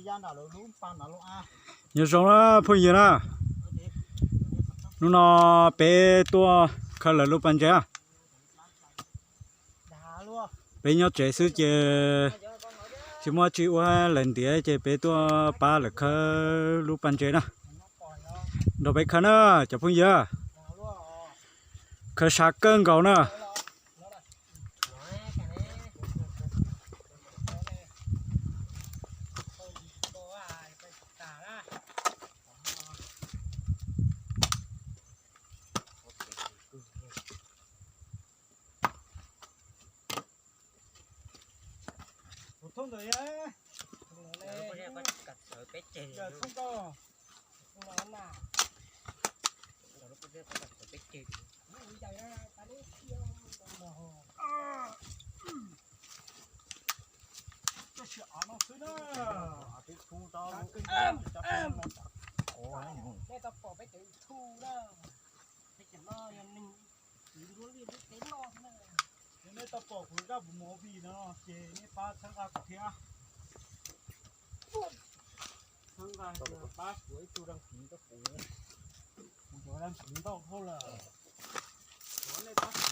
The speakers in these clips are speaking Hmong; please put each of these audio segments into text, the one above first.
Nyob zoo na phooj ywg na, hnub no peb tuaj khaws lawv lub pas ntses na. Peb nyob tsev xwb ces tsis muaj tsi ua, lawv ntiav ces peb tuaj pab lawv khaws lub pas ntses na. Nrog peb khaws na cov phooj ywg. Khaws sab kawg nkaus na. Nej tau pom peb cov YouTube na, peb cov no yog neeg kwv nruab liaj nruab teb noj xwb na. Yog nej tau pom kuv zaj movie no ces nej pab txhawb nqa kuv thiab. Txhawb nqa, pab kuv ib tug đăng ký rau kuv, kuv cov đăng ký ntau dhau lawm. Kuv nej pab kuv.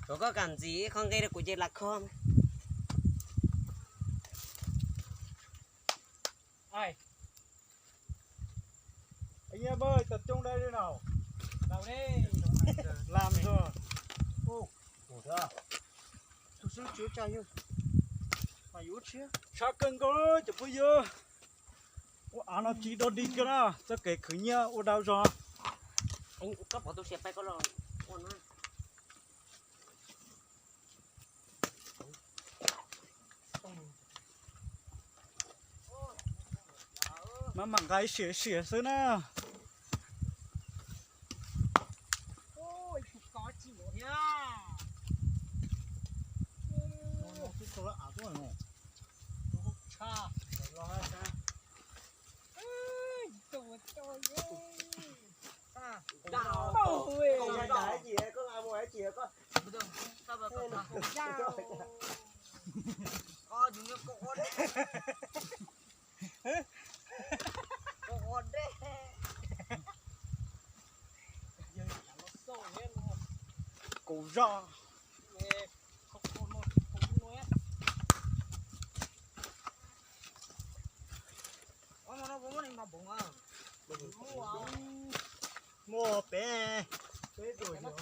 Tsuav koj kam ntxiv ib qho nqe rau kuv ces lam kho. Anh em ơi, tập trung đây đi nào. Làm rồi. Ủa, ủa thế à? Tôi xíu chữa cho you. Mà you út xíu. Sab kawg nkaus cov phooj ywg. Ua av no tsis dog dig kiag na, txoj kev khwv nyiaj ua dau zog. Koj pov tus siab peb koj los ua no. Maj mam nqa ib siav siav xwb na. Kaum zaj. Muaj peb, peb tuaj yog.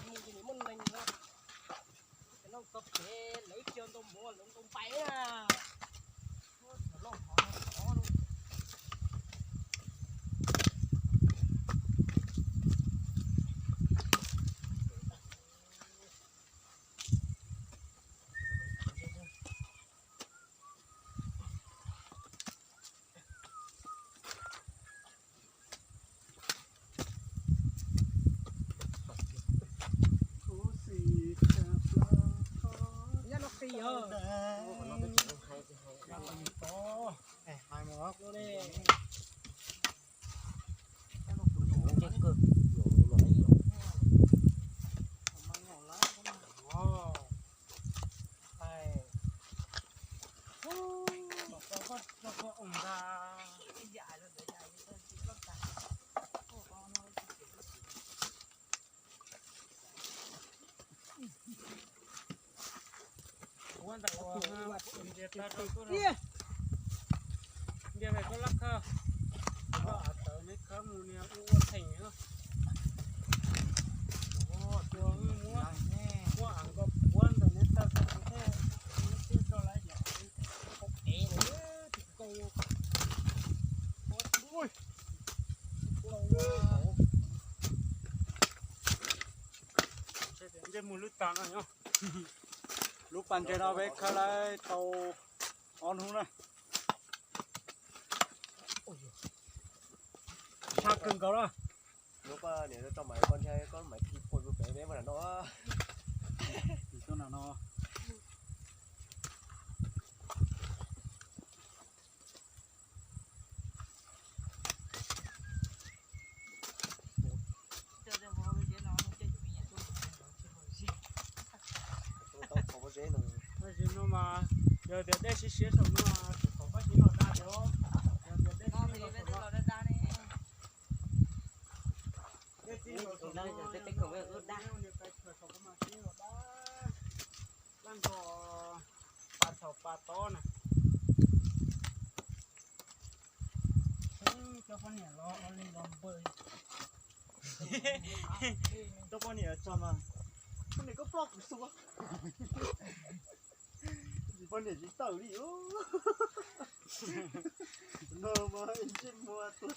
Ntiag, koj lab khawb, koj av tawv neb khawb mus niag ua ua theem. Ua, muab, muab av nkaus puav ntawm neb taw xwb thiaj, neb thiaj tso lawm yom. Kaum ev lawm, tus kaus. Ntsej muag lub tas no nyob. Lub pas ntses no peb khawb lawm tau ob hnub na. Sab kawg nkaus na. Yuav koj niam tso maiv koj ntshai koj maiv khi phuam rau pem peb mus nram no. Tuaj nram no. Tau qhov pob zeb no. Pob zeb no mas yog tias dej siab siab saum no, saum qhov pob zeb los da thiab. Yog tias dej siab los saum no. Dej txij los saum no, dej txij los saum no mas siab los da. Laj nto pas thaum pas tob na. Cov poj niam los li los npawg. Cov poj niam tso mas, poj niam koj ploj kuv xua. Poj niam tsis tawm li. No mas ntsej muag tuag.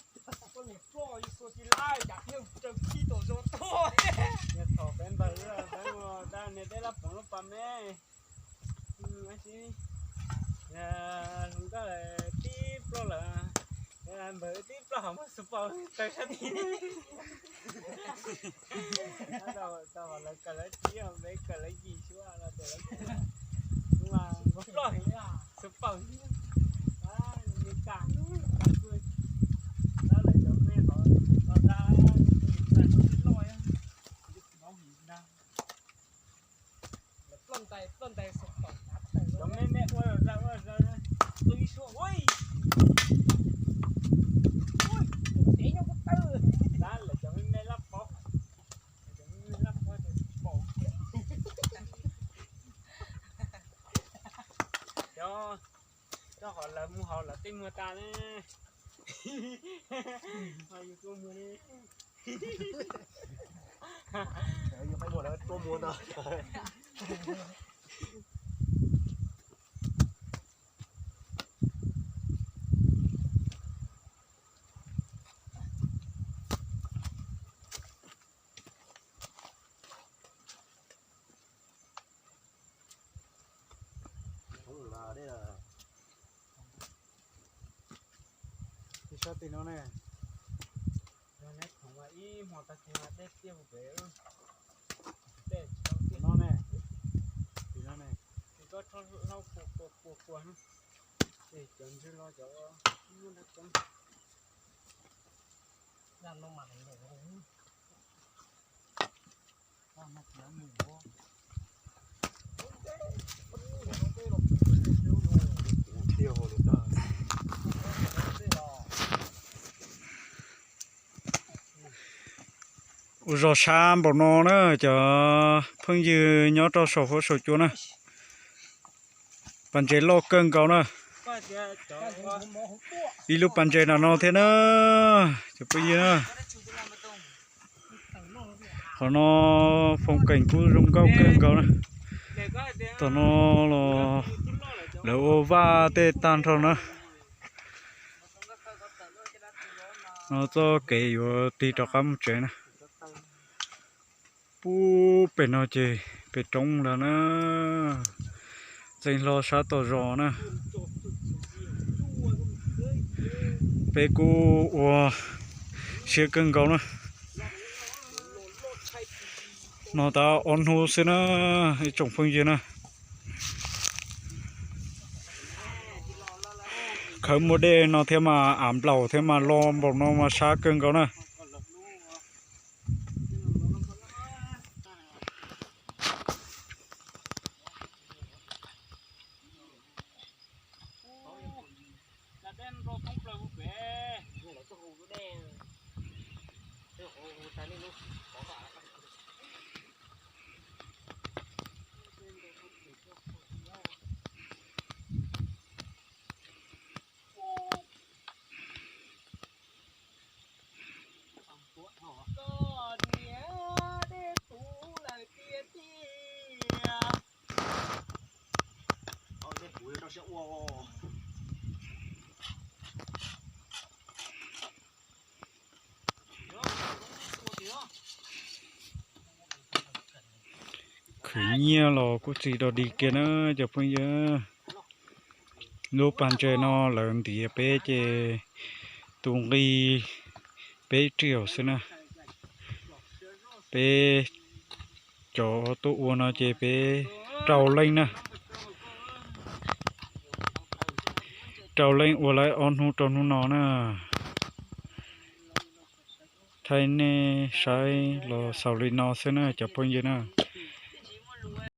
Poj niam ploj ib xua tsis laj cas thiaj raws khib tom zos tuaj. Niag thaum peb npawg peb mus da niag dej laj poov lub pas me. Hluas nkauj tib ploj lawm, npawg tib ploj hauv muag xub paus tawg sab tid. Tau lawv kawm lawv tib, peb kawm lawv yim suab los tias lawv kawm. Mas npawg ploj xub paus li cas, tab lawv cov me hov los da tib loj. Cov me me ua zog ua zog, tus ib suab ua, tus dev nyob kuv tawg. Tab lawv cov me me laj pob, cov me me laj pob ces pom. Cov, cov qhov lawv mus hauv lawv tej muag tas ne. Yus tua muag li. Yus peb muag lawv tua muag ntag. Ib sab tim no ne, yog neb khoom mas ib hmo tag kis mas dej tiaj hu pem, dej tsis tau tiaj no ne, tim no ne, tim koj rho hlau puas puas puas puas, es cov ntswg los cov muaj dab tsi. Ua zog sab npaum no na cov phooj ywg nyob rau saum huab saum cua na. Pas ntses loj kawg nkaus na. Ib lub pas ntses nram no thiab na, cov phooj ywg na. Qhov no phong keem kuj zoo nkauj kawg nkaus na. Tom no los lawv ua vaj tej tag nrho na. No txoj kev yuav tig rov qab mus tsev na. Pub pem no ces pem roob lawm na. Txeev hlo sab tom zos na. Peb kuj ua siab kawg nkaus na. No tab ob hnub xwb na, ib tsoom phooj ywg na. Khawb muaj dej no thiab mas av nplaum thiab mas lo npaum no mas sab kawg nkaus na. Koj niam dej puv lawm tiag tiag. Khwv nyiaj los kuj txi dog dig kiag na cov phooj ywg. Lub pas ntses no lawv ntiav peb ces tus nqi peb ib riaum xwb na. Peb cov tuaj ua no ces peb rau leej na, rau leej ua lawm ob hnub rau hnub no na. Thaij nej saib los xaus li no xwb na cov phooj ywg na.